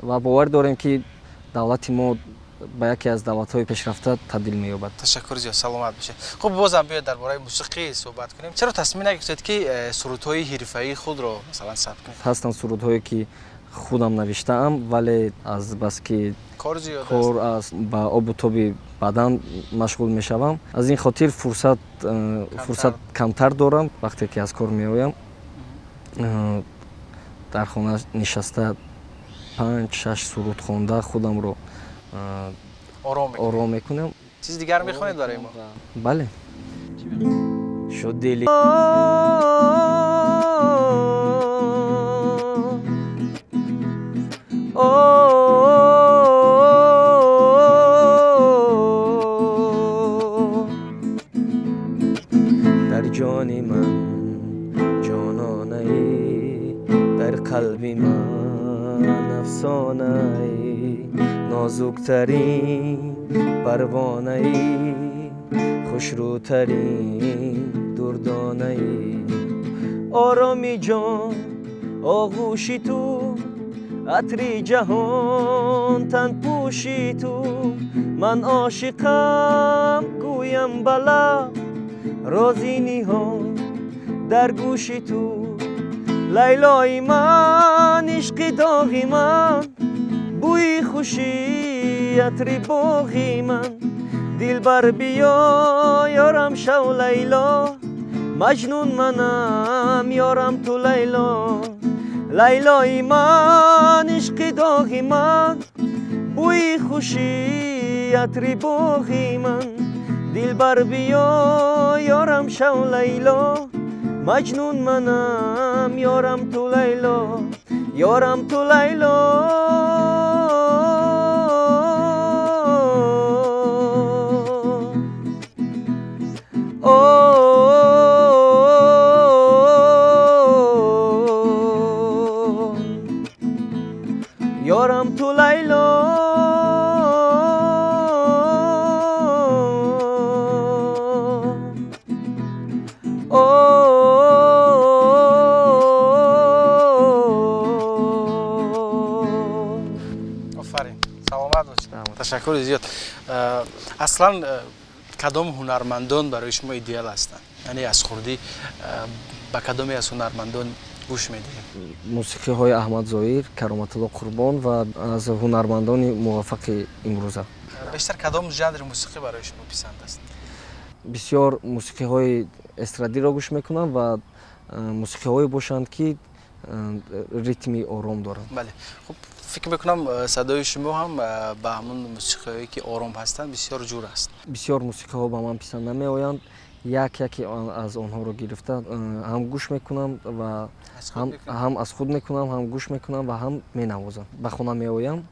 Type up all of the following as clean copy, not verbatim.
Ва бовар дорем, ки давлати мо ба яке аз давлатҳои пешрафта табдил меёбад. Ташаккур зиёд, саломат бошед. Хуб, бозам биёед дар бораи мусиқӣ суҳбат кунем. Чаро тасмим нагирифтед, ки сурудҳои ҳирфаии худро масалан сабт кунед? Ҳастанд сурудҳое, ки худам навиштаам, вале аз баски кор зиёд кор аст, ба обу тоби бадан машғул мешавам, аз ин хотир фурсат камтар дорам. Вақте ки аз кор меоям, дар хона нишаста 5-6 суруд хонда худамро ором мекунам. Чизи дигар мехонед барои мо? Бале. Шуд дили дар ҷони ман ҷононаӣ, дар қалби ман афсонаӣ, нозуктарин парвонаӣ, хушрӯтарин дурдонаӣ. Ороми ҷон оғӯши ту, атри ҷаҳон танпӯши ту. Ман ошиқам, гӯям ба лаб рози ниҳон дар гӯши ту. Лайлои ман, ишқи доғи ман, бӯи хушӣ атри боғи ман. Дилбар биё, ёрам шав Лайло, маҷнун манам, ёрам ту Лайло. Лайлои ман, ишқи доғи ман, бӯи хушӣ атри боғи ман. Дилбар биё, ёрам шав Лайло, маҷнун манам, ёрам ту Лайло, ёрам ту Лайло. Ёрам ту Лайло. Офарин, саломат бошед. Ташаккури зиёд. Аслан кадом ҳунармандон барои шумо идеал ҳастанд? Яъне аз хурдӣ ба кадоме аз ҳунармандон гӯш медиҳем? Мусиқиҳои Аҳмад Зоир, Кароматулло Қурбон ва аз ҳунармандони муваффақи имрӯза. Бештар кадом жанри мусиқӣ барои шумо писанд аст? Бисёр мусиқиҳои эстрадиро гӯш мекунам ва мусиқиҳое бошанд, ки ритми ором доранд. Бале, хуб, фикр мекунам, садои шумо ҳам ба ҳамон мусиқиҳое, ки ором ҳастанд, бисёр ҷур аст. Бисёр мусиқиҳо ба ман писанд намеоянд. Як яке аз онҳоро гирифта ҳам гӯш мекунам ва ҳам аз худ мекунам, ҳам гӯш мекунам ва ҳам менавозам. Ба хона меоям,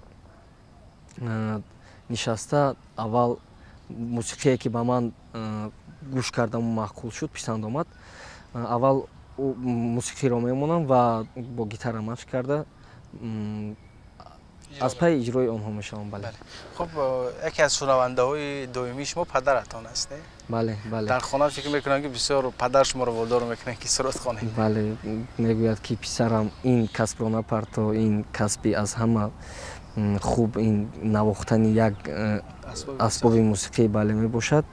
нишаста аввал мусиқие, ки ба ман гӯш кардаму маъқул шуд, писанд омад, аввал мусиқиро мемонам ва бо гитара машқ карда аз пайи иҷрои онҳо мешавам. Бале. Хуб, яке аз шунавандаҳои доимии шумо падаратон аст, не? Бале, бале. Дар хона фикр мекунам, ки бисёр падар шуморо водор мекунад, ки суруд хонед. Бале, мегӯяд, ки писарам, ин касбро напарто, ин касби аз ҳама хуб, ин навохтани як асбоби мусиқӣ, бале, мебошад.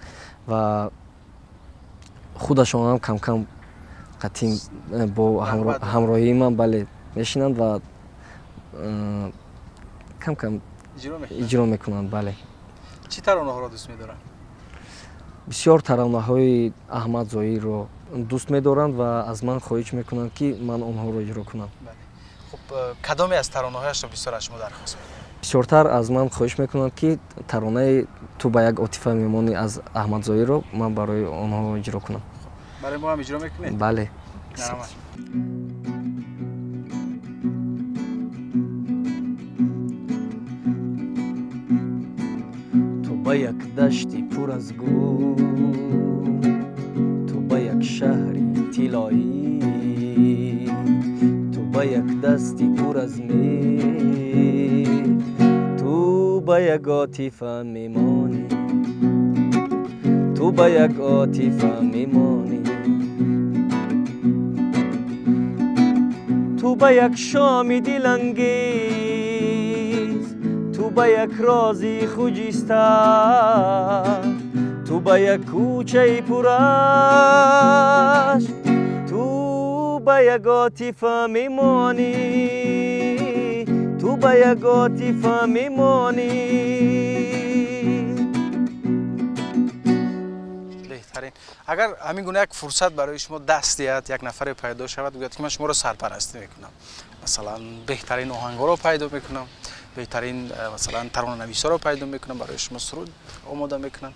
Ва худашон ҳам камкам қатъин бо ҳамроҳии ман, бале, мешинанд ва камкам иҷро мекунанд, бале. Чӣ таронаҳоро дӯст медоранд? Бисёр таронаҳои Аҳмад Зоирро дӯст медоранд ва аз ман хоҳиш мекунанд, ки ман онҳоро иҷро кунам. Хуб, кадоме аз таронаҳояшро бисёр аз шумо дархост мекунанд? Бисёртар аз ман хоҳиш мекунанд, ки таронаи «Ту ба як отифа мемонӣ» аз Аҳмад Зоирро ман барои онҳо иҷро кунам. Барои мо ҳам иҷро мекунед? Бале. Ту ба як дашти пур аз гул, ту ба як шаҳри тиллоӣ, ту ба як дасти пур аз меҳр, ту ба як отифа мемонӣ, ту ба як отифа мемонӣ. Ту ба як шоми дилангез, ба як рози хуҷиста, ту ба як кӯчаи пурашк, ту ба як отифа мемонӣ, ту ба як отифа мемонӣ. Беҳтарин. Агар ҳамин гуна як фурсат барои шумо даст диҳад, як нафаре пайдо шавад, гӯяд ки ман шуморо сарпарастӣ мекунам, масалан беҳтарин оҳангҳоро пайдо мекунам, беҳтарин масалан таронанависҳоро пайдо мекунам, барои шумо суруд омода мекунам,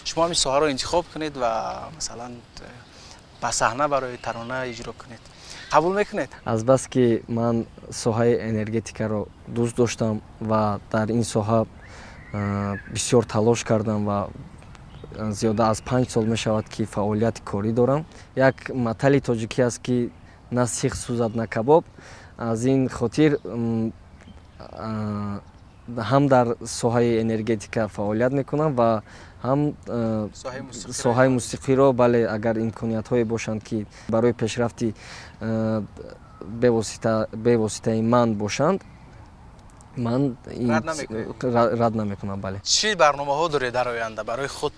шумо ҳамин соҳаро интихоб кунед ва масалан ба саҳна барои тарона иҷро кунед, қабул мекунед? Азбаски ман соҳаи энергетикаро дӯст доштам ва дар ин соҳа бисёр талош кардам ва зиёда аз 5 сол мешавад ки фаъолияти корӣ дорам. Як матали тоҷикӣ аст ки на сих сӯзад, на кабоб. Аз ин хотир ҳам дар соҳаи энергетика фаъолият мекунам ва ҳам соҳаи мусиқиро, бале, агар имкониятҳое бошанд ки барои пешрафти бевоситаи ман бошанд, ман рад намекунам. Бале. Чӣ барномаҳо доред дар оянда барои худ?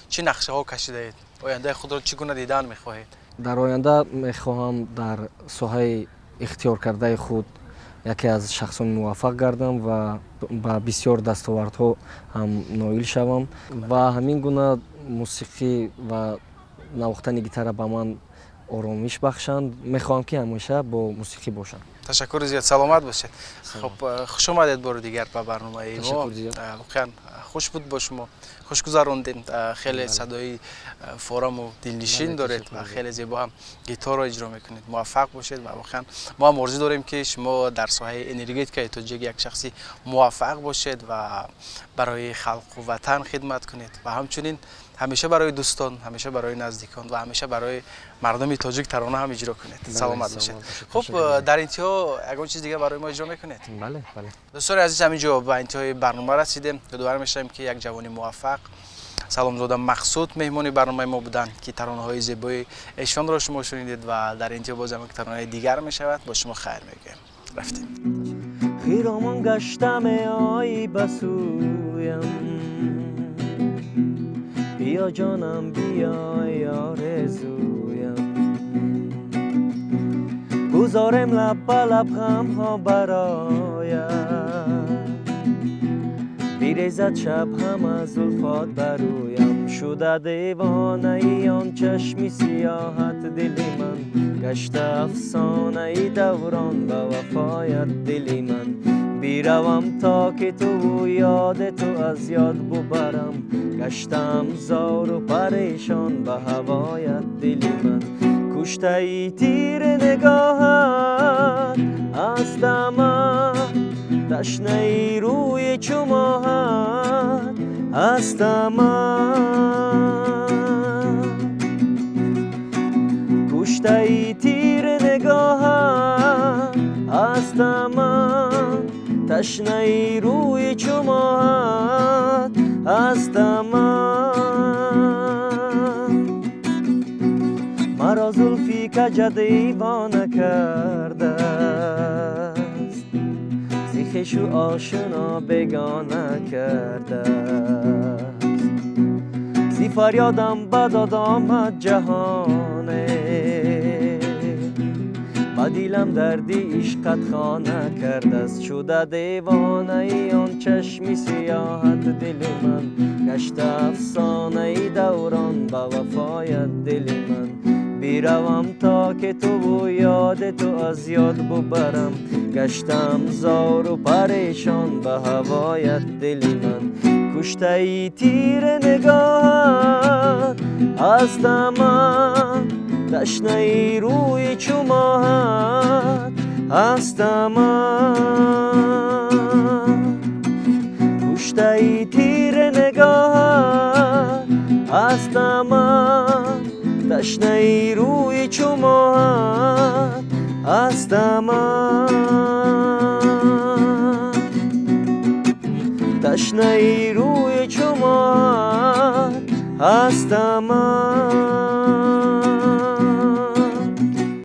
Чӣ нақшаҳо кашидаед? Ояндаи худро чӣ гуна дидан мехоҳед? Дар оянда мехоҳам дар соҳаи ихтиёркардаи худ яке аз шахсони муваффақ гардам ва ба бисёр дастовардҳо ҳам ноил шавам ва ҳамин гуна мусиқӣ ва навохтани гитара ба ман оромиш бахшанд. Мехоҳам ки ҳамеша бо мусиқӣ бошам. Ташаккури зиёд, саломат бошед. Хуб, хуш омадед бори дигар ба барномаи мо. Воқеан хуш буд бо шумо, хуш гузарондем. Хеле садои фораму дилнишин доред ва хеле зебо ҳам гитарро иҷро мекунед. Муваффақ бошед ва воқеан мо ҳам орзу дорем ки шумо дар соҳаи энергетикаи тоҷик як шахси муваффақ бошед ва барои халқу ватан хидмат кунед ва ҳамчунин ҳамеша барои дӯстон, ҳамеша барои наздикон ва ҳамеша барои мардуми тоҷик тарона ҳам иҷро кунед. Саломат бошед. Хуб, дар интиҳо ягон чиз дигар барои мо иҷро мекунед? Бале, бале. Дӯстони азиз, ҳамин ҷо ба интиҳои барнома расидем. Ёдовар мешавем ки як ҷавони муваффақ Саломзода Мақсуд меҳмони барномаи мо буданд ки таронаҳои зебои эшонро шумо шунидед ва дар интиҳо боз ҳам як таронаи дигар мешавад. Бо шумо хайр мегӯем. Рафтем. Хиромон гашта меоӣ ба сӯям, биё ҷонам, биёй орзуям, гузорем лаб ба лаб ғамҳо барояд, бирезад шаб ҳама зулфот барӯям, шуда девонаи он чашми сиёҳат дили ман, гашта афсонаи даврон ба вафоят дили ман, биравам то ки ту ёди ту аз ёд бубарам, гаштам зору парешон ба ҳавоят дили ман, куштаи тири нигоҳат ҳастамат, ташнаи рӯи чумоҳат ҳастамат, куштаи тири нигоҳат ҳастамат, ташнаи рӯи чумоҳат ҳастамат, маро зулфи каҷа девона кардааст, зи хешу ошно бегона кардааст, зи фарёдам ба дод омад ҷаҳоне, ба дилам дарди ишқат хона кардааст, шуда девонаи он чашми сиёҳат дили ман, гашта афсонаи даврон ба вафоят дили ман, биравам то ки туву ёди ту аз ёд бубарам, гаштам зору парешон ба ҳавоят дили ман, куштаи тири нигоҳат ҳастамат, ташнаи рӯи чумоҳат ҳастамат, куштаи тири нигоҳат ҳастамат, ташнаи рӯи чумоҳат ҳастамат, ташнаи рӯи чумоҳат ҳастамат.